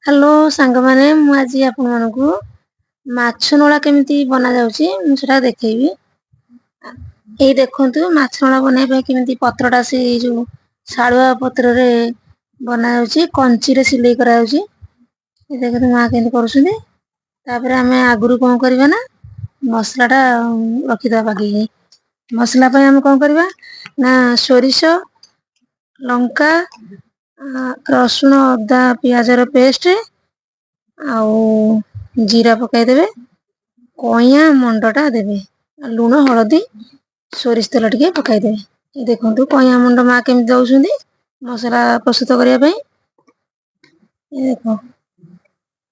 Hello ସାଙ୍ଗମାନେ, ମୁଁ ଆଜି ଆପଣମାନଙ୍କୁ ମାଛ ନୋଳା କେମିତି ବନାଯାଉଛି ମୁଁ ସେଟା ଦେଖେଇବି। ଏଇ ଦେଖନ୍ତୁ, ମାଛ ନୋଳା ବନେଇବା ପାଇଁ କେମିତି ପତ୍ରଟା ସେଇ ଯୋଉ ଶାଳୁଆ ପତ୍ରରେ ବନାଯାଉଛି, କଞ୍ଚିରେ ସିଲେଇ କରାଯାଉଛି। ଏ ଦେଖନ୍ତୁ ମା କେମିତି କରୁଛନ୍ତି। ତାପରେ ଆମେ ଆଗରୁ କଣ କରିବା ନା ମସଲାଟା ରଖିଦବା ବାଗେଇକି। ମସଲା ପାଇଁ ଆମେ କଣ କରିବା ନା ସୋରିଷ, ଲଙ୍କା, ରସୁଣ, ଅଦା, ପିଆଜର ପେଷ୍ଟ ଆଉ ଜିରା ପକାଇଦେବେ, କଇଁଆ ମଣ୍ଡଟା ଦେବେ, ଲୁଣ, ହଳଦୀ, ସୋରିଷ ତେଲ ଟିକେ ପକାଇଦେବେ। ଏ ଦେଖନ୍ତୁ କଇଁଆ ମୁଣ୍ଡ ମା କେମିତି ଦଉଛନ୍ତି ମସଲା ପ୍ରସ୍ତୁତ କରିବା ପାଇଁ। ଏ ଦେଖ,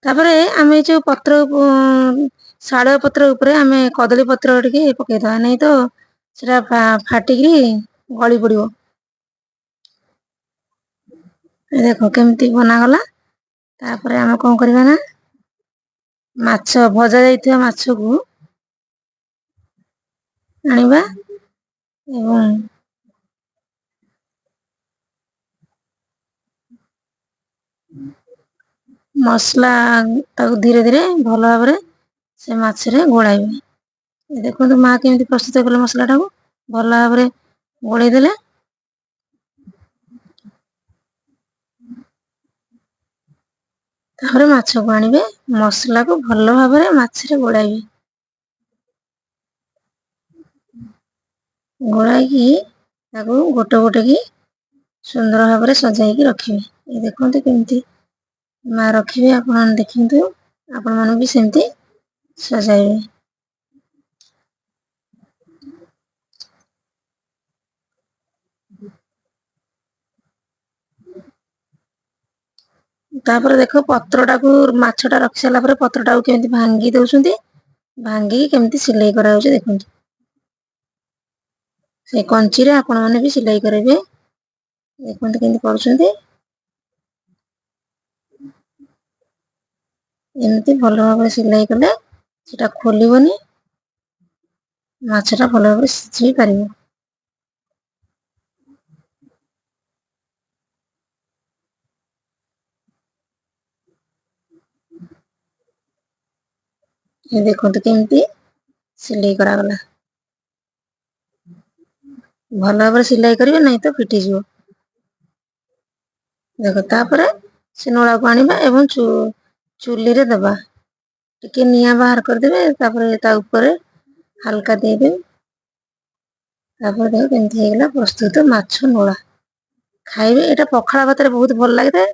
ତାପରେ ଆମେ ଯୋଉ ପତ୍ର ଶାଳୁଆ ପତ୍ର ଉପରେ ଆମେ କଦଳୀ ପତ୍ର ଟିକେ ପକେଇଦବା, ନାଇଁ ତ ସେଟା ଫାଟିକିରି ଗଳି ପଡିବ। ଦେଖ କେମିତି ବନାଗଲା। ତାପରେ ଆମେ କଣ କରିବା ନା ମାଛ ଭଜା ଯାଇଥିବା ମାଛକୁ ଆଣିବା ଏବଂ ମସଲା ତାକୁ ଧୀରେ ଧୀରେ ଭଲ ଭାବରେ ସେ ମାଛରେ ଗୋଳାଇବେ। ଦେଖନ୍ତୁ ମା କେମିତି ପ୍ରସ୍ତୁତ କଲେ, ମସଲାଟାକୁ ଭଲ ଭାବରେ ଗୋଳେଇ ଦେଲେ। ତାପରେ ମାଛକୁ ଆଣିବେ, ମସଲାକୁ ଭଲ ଭାବରେ ମାଛରେ ଗୋଳାଇବେ। ଗୋଳାଇକି ତାକୁ ଗୋଟେ ଗୋଟେ କି ସୁନ୍ଦର ଭାବରେ ସଜାଇକି ରଖିବେ। ଏ ଦେଖନ୍ତୁ କେମିତି ମା ରଖିବେ, ଆପଣମାନେ ଦେଖନ୍ତୁ, ଆପଣମାନେ ବି ସେମିତି ସଜାଇବେ। ତାପରେ ଦେଖ ପତ୍ରଟାକୁ, ମାଛଟା ରଖି ସାରିଲା ପରେ ପତ୍ରଟାକୁ କେମିତି ଭାଙ୍ଗି ଦଉଛନ୍ତି, ଭାଙ୍ଗିକି କେମିତି ସିଲେଇ କରାଯାଉଛି ଦେଖନ୍ତୁ। ସେ କଞ୍ଚିରେ ଆପଣମାନେ ବି ସିଲେଇ କରିବେ। ଦେଖନ୍ତୁ କେମିତି କରୁଛନ୍ତି। ଏମିତି ଭଲ ଭାବରେ ସିଲେଇ କଲେ ସେଟା ଖୋଲିବନି, ମାଛଟା ଭଲ ଭାବରେ ସିଝି ପାରିବ। ଦେଖନ୍ତୁ କେମିତି ସିଲେଇ କରାଗଲା। ଭଲ ଭାବରେ ସିଲେଇ କରିବେ, ନାହିଁ ତ ଫିଟିଯିବ। ଦେଖ, ତାପରେ ସେ ନୋଳାକୁ ଆଣିବା ଏବଂ ଚୁଲିରେ ଦେବା। ଟିକେ ନିଆଁ ବାହାର କରିଦେବେ, ତାପରେ ତା ଉପରେ ହାଲକା ଦେଇଦେବେ। ତାପରେ ଦେଖ କେମିତି ହେଇଗଲା ପ୍ରସ୍ତୁତ ମାଛ ନୋଳା। ଖାଇବେ ଏଇଟା ପଖାଳ ଭାତରେ ବହୁତ ଭଲ ଲାଗିଥାଏ।